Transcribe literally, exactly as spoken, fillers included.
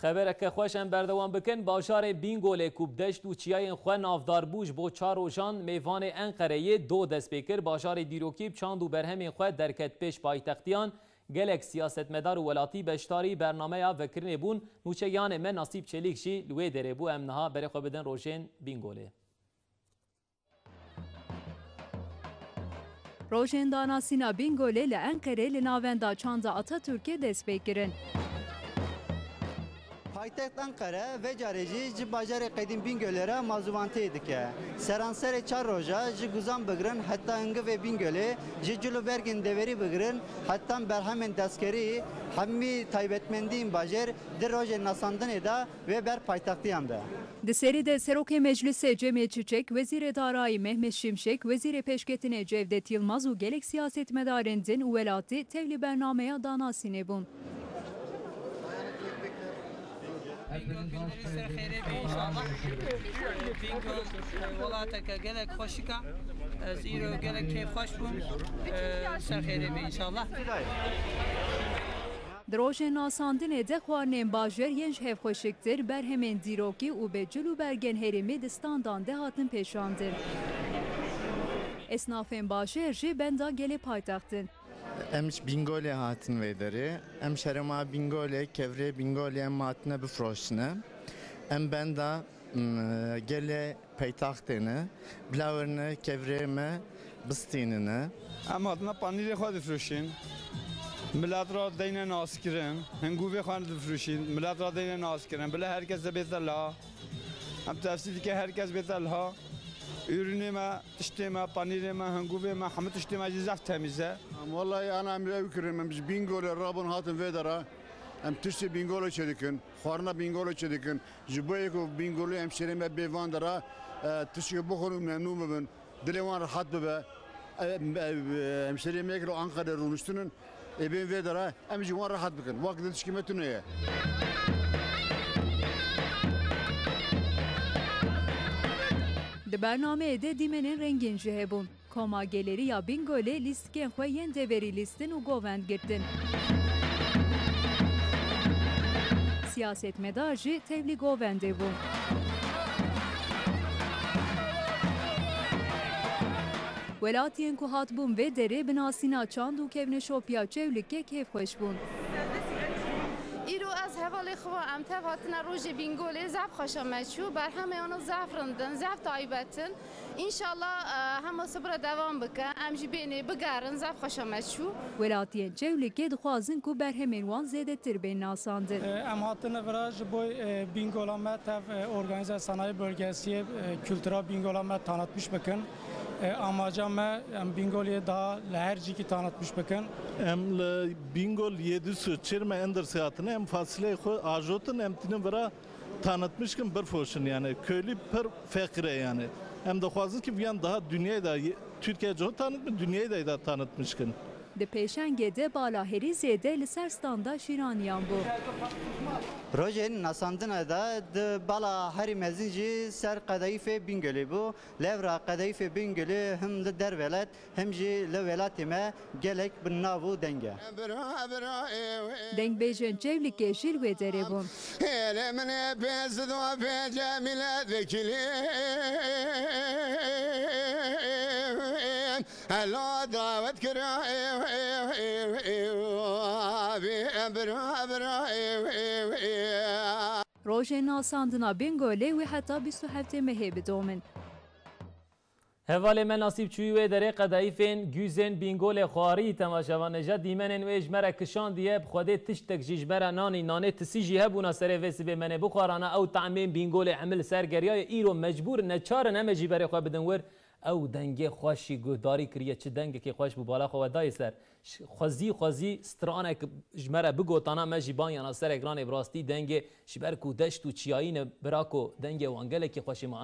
Xebereke xweş em berdewam bikin. Bajarê Bîngolê ku bi deşt û çiyayên xwe navdar bû, ji bo çar rojan mêvanê Enqereyê do dest pê kir. Bajarê dîrokî bi çand û berhemên xwe derket pêş paytextiyan. Gelek siyasetmedar û welatî beşdarî bernameya vekirinê bûn. Nûçegihanê me Nasîb Çelîk jî li wê derê bû. Em niha berê xwe bidin rojên Bîngolê. Rojên danasîna Bîngolê li Enqerê li navenda çanda Atatürkê dest pê kirin. Paytext Enqere vê carê jî ji bajarê qedîm Bîngolê re mazûvantiyê dike. Seranserê çar roja ji Guzan bigirin heta hingivê Bîngolê, ji cil û bergên deverî bigirin heta berhemên destkerî, hemî taybetmendiyên bajêr di rojên nasandinê de wê ber paytextiyan de. Di serî de Serokê Meclisê Cemê Çiçek, Wezîrê Darayî Mehmet Şimşek, Wezîrê Pêşketinê Cevdet Yilmaz û gelek siyasetmedarên din û welatî tevlî bernameya danasînê bûn. Bîngol ser xêrê be înşallah. Bîngol, e, welateke gelek xweşik e. Ez îro gelek kêfxweş bûm. E, ser xêrê be înşallah. Di rojên nasandinê de xwarinên bajêr yên ji hev xweşiktir, berhemên dîrokî û bi cil û bergên herêmî di standan de hatin pêşandin. Esnafên bajêr jî benda gelê paytext in. Em ji Bîngolê hatin vê derê. Em ji herêma Bîngolê, kevirê Bîngolê em hatine bifroşine. Em benda, m, gelê peytaxtê ne, bila werine kevirê me bistînine. Em hatina panîrê xwe difroşin. Milet ra deyne naskirin. Hingûvê xwe difroşin. Milet ra deyne naskirin. Bila herkes de bête liha. Em tevsî dike herkes bête liha. Ürünê me, tiştê me, panîrê me, hingûvê me, hemû tiştê me jî zehf temîz e. Em wellahî ana em ew kirin, em ji Bîngolê rabûn hatin vê dera. Em tiştê Bîngolê çêdikin, xwarina Bîngolê çêdikin. Ji bo yê ku Bîngolê hemşêrê me bê van dera, e, tiştê bixwin û memnûn bibin. Dilê wan rehet bibe. E, e, e, hemşêrê me yek li Anqerê rûniştinin, ê bên vê dera, em ji wan rehet bikin. Wek di tişkî me tune ye. Di bernameyê de dîmenên rengîn jî hebûn. Koma Geleriya Bîngolê lîstikên xwe yên deverî lîstin û govend girtin. Siyasetmedar jî tevlî govendê bû. Welatiyên ku hatibûn vê derê bi nasîna çand û kevneşopiya Çewlikê kêfxweş bûn. Îro ez hevalê xwe em tev hatine rojê Bîngolê, zehf xweşa me çû. Berhemê wana zehf rind in, zehf taybet in. Înşallah, e, hema sibira devam bike. Em jî bênê bigerin, zehf xweşa me çû. Welatiyên Çewlikê dixwazin ku berhemên wan zêdetir bên nasandin. E, em hatine vira ji bo, e, Bîngola me tev, e, Organize Sanayi Bölgesi, e, kültüra Bîngola me tanıtmış bikin. E, amaca me, em Bîngolê daha li her cîkî tanıtmış bikin. Em li Bîngol yedi yüz çirme endir hatine, em fasileyê xwe ajotin, em tînin vira tanıtmış kin birfoşin yani. Köylü pir feqîr e yani. Em dixwazin ki viyan daha dünyayê de, Türkiye ciho tanıtmış, dünyayê de da tanıtmış kin. Di pêşengê de bala herî zêde li ser standa şîraniyan bû. Rojên nasandina de di bala herî mezin jî ser qedayîfê Bîngolê bû. Levra qedayîfê Bîngolê him li derwelet, him jî li welatê me gelek bi nav û deng e. Dengbêjên Çewlikê jî li wê derê bûn. Hêlê min ê pê zido pê Cemîle vekilî. Hela dawet kira. Abi, bira, bira. Rojên nasandina Bîngolê wê heta bîst û heftê mehê bidomin. Hevalê me Nasîb çûyî wê derê qedayîfên gûzên Bîngolê xwarî. Temaşevan, nêja dîmenên wê ji me re kişandiye, bi Xwedê tiştek jî ji me re nanî, nanê tisî jî hebûna serê vê sibê me nê bixwarana, ew tamên Bîngolê hemil ser geriyaye, îro mecbûr neçar in em ê jî berê xwe bidin wir. Ew dengê xweş jî guhdarî kiriye, çi dengekê xweş bû, bala xwe we dayê ser. Ş-, xwezî, xwezî stranek ji me re bigotana, me jî banyana ser ekranê, bi rastî dengê, ji ber ku deşt û çiyayî ne, bira ku dengê wan gelekî xweş ê, ma